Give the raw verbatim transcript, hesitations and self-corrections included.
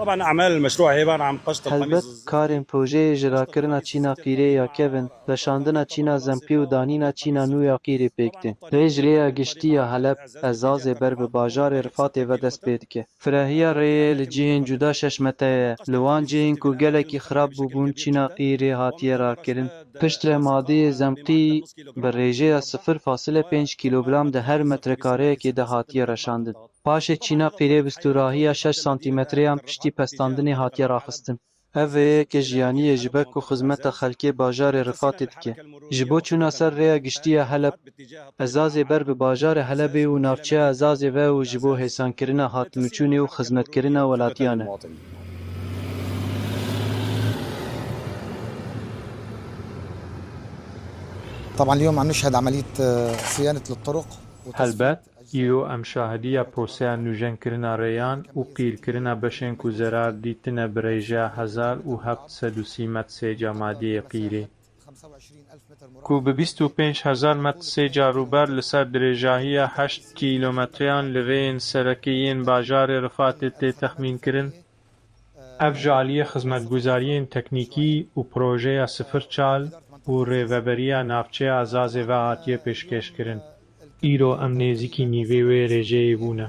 طبعا أعمال المشروع هي عبارة عن قشط القميص. Helbet, karên projeyê ji rakirina çîna qîrê ya kevin, reşandina çîna zemqî û danîna çîna nû ya qîrê pêk tên. Rêj rêya giştî ya Heleb, Ezazê ber bi bajarê Rifatê ve dest pê dike. Firahiya rêyê li cihên cuda şeş metre ye. Li wan cihên ku gelekî xirab bûbûn çîna qîrê hatiye rakirin. Piştre madeyê zemqî bi rêjeya sifir fasile pênc kîlogram di her metrekareyekê de hatiye reşandin. Paşê çîna qîrê bi stûrahiya şeş santîmetreyan piştî pestandinê hatiye raxistin. Ev rêyeke jiyanî ye ji ber ku xizmeta xelkê bajarê Rifatê dike. Ji bo çûna ser rêya giştî ya Heleb, Ezazê ber bi bajarê Helebê û navçeya Ezazê ve û ji bo hêsankirina hatinûçûnê û xizmetkirina welatiyan e. طبعا اليوم عم نشهد عملية آه، صيانة للطرق وتصفية Helbet, îro em şahidiya proseya nûjenkirina rêyan û qîrkirina beşên ku zerar dîtine bi rêjeya hezar û heft sed û sî met sêca madeyê qîrê, ku bi bîst û pênc hezar met sêca rûber li ser dirêjahiya heşt kîlometreyan li rêyên serekî yên bajarê Rifatê tê texmînkirin. Ev ji aliyê xizmetguzariyên teknîkî û projeya sifir çal û rêveberiya navçeya Ezazê ve hatiye pêşkêşkirin. Îro em nêzîkî nîvê wê rêjeyê bûne.